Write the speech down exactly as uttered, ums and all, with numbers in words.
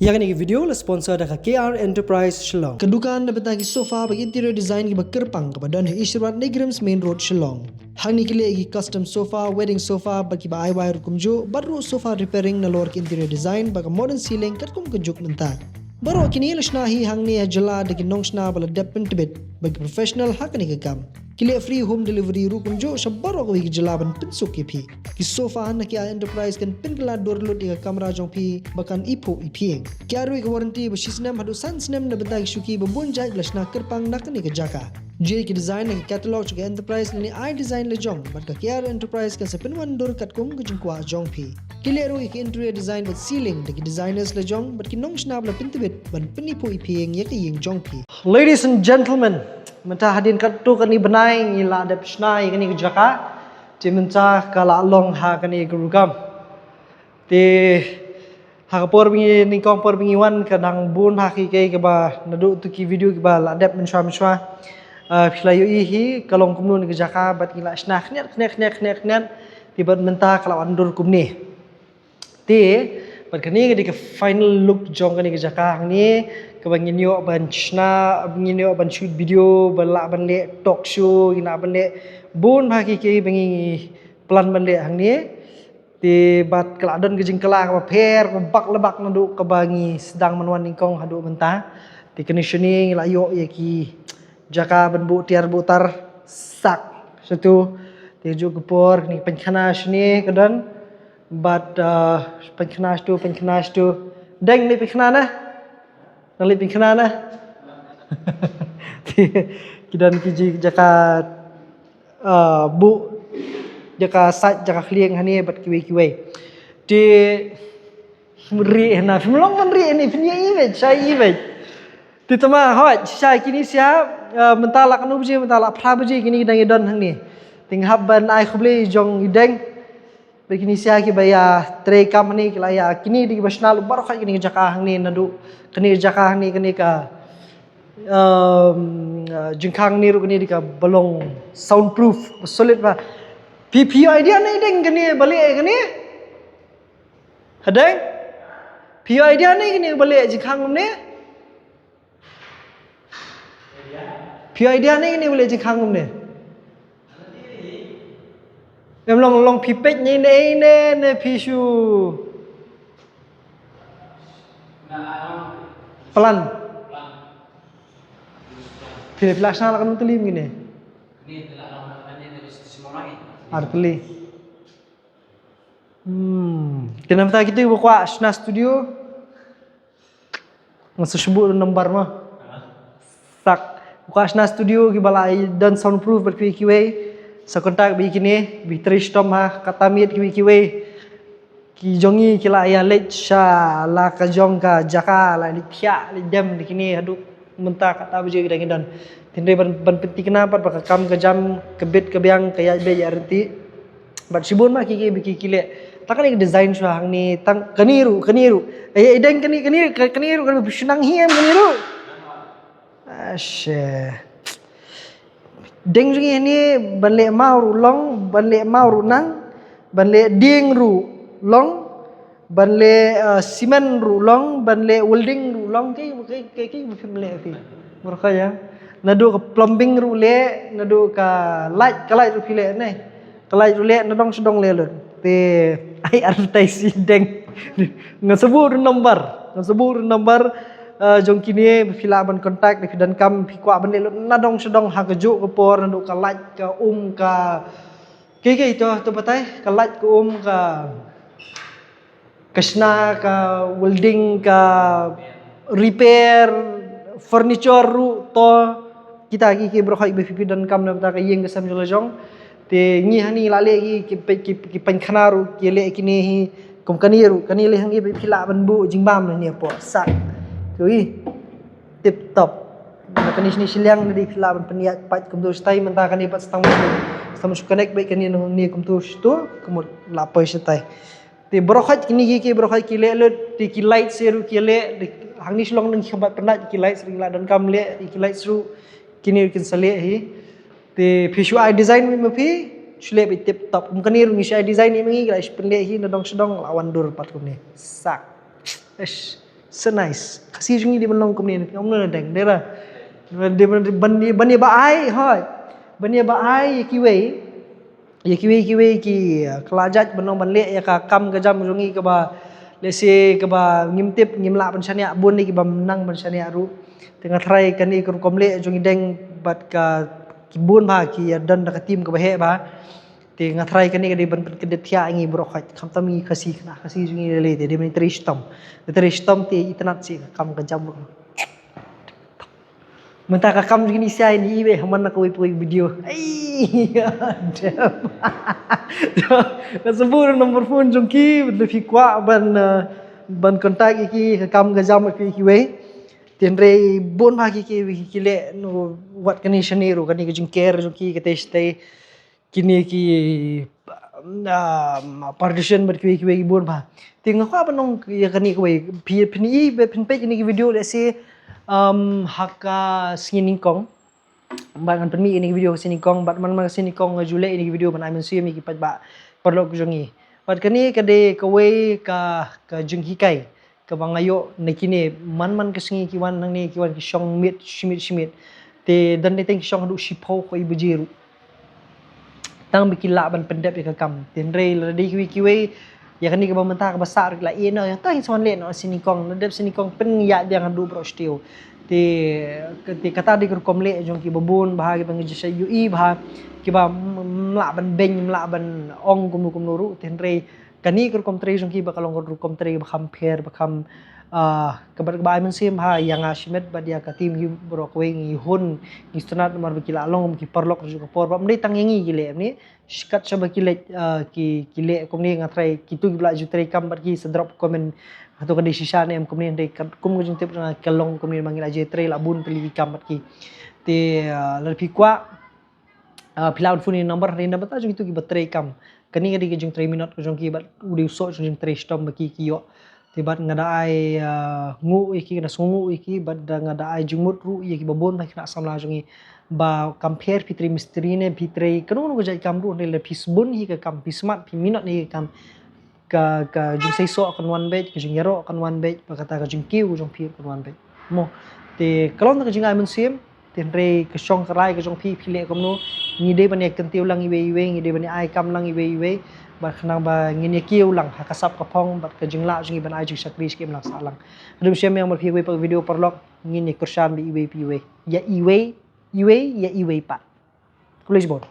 Ïa kane ka video la sponsor da ka K R Enterprise Shillong. Ka dukan da bynta ki sofa bad interior design kiba kyrpang kaba don ha Isherwad Negrams Main Road Shillong. Hangne ki leh ki custom sofa, wedding sofa bad kiba ai wai ruh kumjuh, bad ruh sofa repairing nalor ki interior design bad ka modern ceiling katkum ka juk mynta. Baroh kine la shna hi hangne ha jylla da ki nongshna ba la dep pyntbit bad ki professional ha kane ka kam. Ki leh free home delivery ruh kumjuh sha baroh kawei ka jylla ban pynsuk ïa phi. Ki sofa na K R Enterprise kan pynkylla dur lut ïa ka kamra jong phi ba kan iphuh iphieng. Ki ai ruh ïa ka warranty ba shi snem haduh san snem na bynta ki shuki ba bun jait ba la shna kyrpang na kane ka jaka. Jia ki design na ki catalog jong ka Enterprise lane ai design la jong bad ka K R Enterprise kan sa pynwan dur katkum ka jingkwah jong phi. Ki leh ruh ïa ki interior design bad ceiling da ki designers la jong bad ki nongshna ba la pyntbit ban pyniphuh iphieng ïa ka ïing jong phi. Ladies and gentlemen, mynta hadien katto katne bnai ngi la dep shna ïa kane ka jaka. Te mynta ka la long ha kane ka rukom. Te ha ka por ba ngi nyngkong, por ba ngi wan, ka dang bun ha ki kei kaba naduh tu ki video kiba la dep mynshuwa mynshuwa. Ah, phi la ïohi hi ka long kumno kane ka jaka bad ngi la shna khyndiat khyndiat khyndiat khyndiat khyndiat. Te bad mynta ka la wan dur kumne. Te bad kane ka dei ka final look jong kane ka jaka hangne, kaba ngin ïoh ban shna, ngin ïoh ban shoot video, ban lah ban leh talk show, ngin lah ban leh bun bha ki ki ba ngi plan ban leh hangne. Te bad ka la don ka jingkylla kaba pher, kaba bak la bak naduh kaba ngi sdang ban wan nyngkong haduh mynta. Te kane shane ngi la ïoh ïa ki jaka ban buh tiar buh tar sak shatu. Te juh ka por kane ka pynkhana shane ka don. Bad, uh, pynkhana shatu, pynkhana shatu. Deng, leit pynkhana na? Nang leit pynkhana na? Ki don ki ji-, jaka, uh, buh, jaka sait, jaka khlieng hangne bad kiwei kiwei. Te Mri na, phim long ban ri ni, phin ïa i beit, shai i beit. Te tama hoi, shisha kine shisha, eh, mynta la kano baje, mynta la phra baje kine ki dang ïa don hangne. Te nga hap ban ai khublei jong i Deng. Bad kine shisha kiba ïa trei kam hangne, ki la ïa kine dei kiba shna lut baroh kine ki jaka hangne naduh. Kine jaka hangne, kine ka, um, eh, jingkhang ni ruh kine dei kaba long soundproof, solid ba. Phi, phi idea ne Deng kine ba leh kine? Hadeng? Phi idea ne kine ba leh jingkhang kumne? Phi idea ne kine ba leh jingkhang kumne? Em long, long phi peit ne, ne, ne, ne phi shu plan. Phi, phi la shna la kano tylli kine? Ar tylli. Hmm. Te namar kito ba kwah shna studio. Nga sa shu buh number ma. Sak. Kwah shna studio kiba la don soundproof bad kiwei kiwei. Sa contact bad kine, bad trei shitom ha, kata miet kiwei kiwei. Ki jong ngi ki la ïa leit sha la ka jong ka jaka, la leit thiah, leit dem da kine haduh mynta kata baje ki dang ïa don. Hynrei ban, ban pynthikna pat ba ka kam ka jam, ka bit ka biang, ka ïaid beit ïaid ryntih. Bad shibun ma ki, ki, ki, ki leh. Tang kane ka design shuwa hangne, tang kane ruh, kane ruh. Eh, eh, Deng kane, kane, kane ruh, kane shu nang hi em kane ruh. Ashe. Deng jong ngi hangne ban leh maw ruh long, ban leh maw ruh nang, ban leh dieng ruh long, ban leh, uh, cement ruh long, ban leh welding ruh long, ki, ki, ki, ki, ki, phim leh phi. Murkha ïa. Naduh ka plumbing ruh leh, naduh ka light, ka light ruh phi leh ne. Ka light ruh leh, nadong shadong leh lut. Te ai advertise i Deng. Nga sa buh ruh number, nga sa buh ruh number, eh, jong kine, phi lah ban contact, phi donkam, phi kwah ban leh lut nadong shadong ha kajuh ka por, naduh ka light, ka um, ka, kei kei to, to batai, ka light, ka um, ka ka shna, ka welding, ka repair, furniture ruh to, kita ki, ki baroh hi ba phi, phi donkam na bynta ka ïing ka sem jong la jong. Te ngi hangne la leh ki, ki, ki, ki pynkhana ruh ki leh kine hi kum kane ruh, kane leh hangne ba phi lah ban buh jingbam hangne hapoh sak. Te wi. Tip top. Na kane shane shiliang na dei phi lah ban pynïaid pat kumtu shatai mynta kane pat sa tang shu, sa tang shu connect beit kane na hangne kumtu shatu, kumut lah poi shatai. Te baroh hi kine ki, ki baroh hi ki leh lut, te ki light se ruh ki leh, te hangne Shillong nang ki khampat pynlait ki light se ruh la donkam leh, te ki light se ruh kine ruh kin sa leh hi. Te phi shu ai design ma phi, shu leh beit tip top. Um kane ruh ngi shu ai design ma ngi, ki la shu pynleh hi nadong shadong la wan dur pat kumne. Sak. Eish. So nice. Khasi jong ngi dei ban long kumne, phi ong kumno na deng, dei ra. Ban, ban, ban, ban ïa ba ai, hoi. Ban ïa ba ai ïa kiwei. Ïa kiwei kiwei ki, uh, ka la jait ban long ban leh ïa ka kam ka jam jong ngi kaba, let's say, kaba ngim tip, ngim lah ban shaniah, bun dei kiba nang ban shaniah ruh. Te nga tharai kane ka rukom leh jong ngi deng bad ka ki bun bha ki ïa don da ka team kaba heh bha. Te nga tharai kane ka dei ban pynkyndit thiah ïa ngi baroh khoit, khamtam ngi Khasi, khynnah Khasi jong ngi lei lei, te dei ban trei shitom. Te trei shitom te itynnad sha ka kam ka jam ruh. Mynta ka kam jong ngi ïa ni iwei ha man na kawei pa kawei video. Ai, damn. Nga shu buh number phone jong ki, bad lada phi kwah ban, uh, ban contact ïa ki, ka kam ka jam ïa ki kiwei. Te hynrei bun bha ki ki, ki leh, no, wat kane shane ruh, kane ka jingker jong ki, kata shatei. Kine ki, um, partition bad kiwei kiwei ki bun bha. Te nga kwah ban ong ïa kane kawei, phi, phin ïohi, phin peit kine ki video, let's say, um, ha ka sngi nyngkong. Bad ngan pynmih kine ki video ka sngi nyngkong, bad man man ka sngi nyngkong nga ju leh kine ki video ban ai mynsiem ïa ki paidbah paralok jong ngi. Bad kane ka dei kawei ka, ka jinghikai kaba nga ïoh na kine, man man ka sngi ki wan hangne, ki wan ki shong miet shi miet shi miet. Te don dei tang ki shong haduh shiphew khyndai baje ruh. Tang ba ki lah ban pyndep ïa ka kam. Te hynrei lada dei kiwei kiwei, ïa kane kaba mynta kaba sah ruh ki la ïeh noh, ïa tang sa wan leh noh sngi nyngkong, la dep sngi nyngkong pynïaid biang haduh baroh shatei. Te, te kata dei ka rukom leh jong kiba bun bha, kiba ngi ju shait ïohi bha, kiba m-, m-, ym lah ban beiñ, ym lah ban ong kumno kumno ruh. Te hynrei kane ka rukom trei jong ki ba ka long ka rukom trei ba kham pher, ba kham, ah, kaba, kaba ai mynsiem bha ïa nga shimet bad ïa ka team, ki baroh kawei ngi hun, ngi sngewtynnat namar ba ki la long ki paralok ruh ka por, ba ym dei tang ïa ngi ki leh kumne, kat shaba ki leh, ah, ki, ki leh kumne, nga tharai kitu kiba la ju trei kam bad ki sa drop comment, hato ka dei shisha ne em kumne, hynrei kat kum ka jingtip jong nga ka long kumne, ba ngi la ju trei la bun tylli ki kam bad ki. Te, ah, lada phi kwah, ah, phi lah ban phone ïa number, ïa number ta jong kitu kiba trei kam. Kane ka dei ka jingtrei minot ka jong ki bad u dei u soh jong jingtrei shitom ba ki, ki ïoh. Te bad nga da ai, ah, nguh ïa ki, nga da sngewnguh ïa ki, bad da nga da ai jingmut ruh ïa kiba bun bha ki khynnah samla jong ngi. Ba kam pher phi trei mistri ne phi trei kano kano ka jait kam ruh, hynrei lada phi sbun hi ka kam, phi smat, phi minot hi ka kam, ka, ka jingseisoh kan wan beit, ka jingïaroh kan wan beit, bad kata ka jingkiew ka jong phi kan wan beit. Mo, te ka long tang ka jingai mynsiem, te hynrei ka shong ka rai ka jong phi, phi leh kumno, ngi dei ban ïa kyntiew lang iwei iwei, ngi dei ban ïa ai kam lang iwei iwei, bad khnang ba ngin ïa kiew lang ha ka sap ka phong, bad ka jinglah jong ngi ban ai jingshakri sha ki imlang sahlang. Haduh shem ïa mar phi iwei pa video paralok, ngin ïa kyrshan bad iwei pa iwei. Ïa iwei, iwei, ïa iwei pat. Khublei shibun.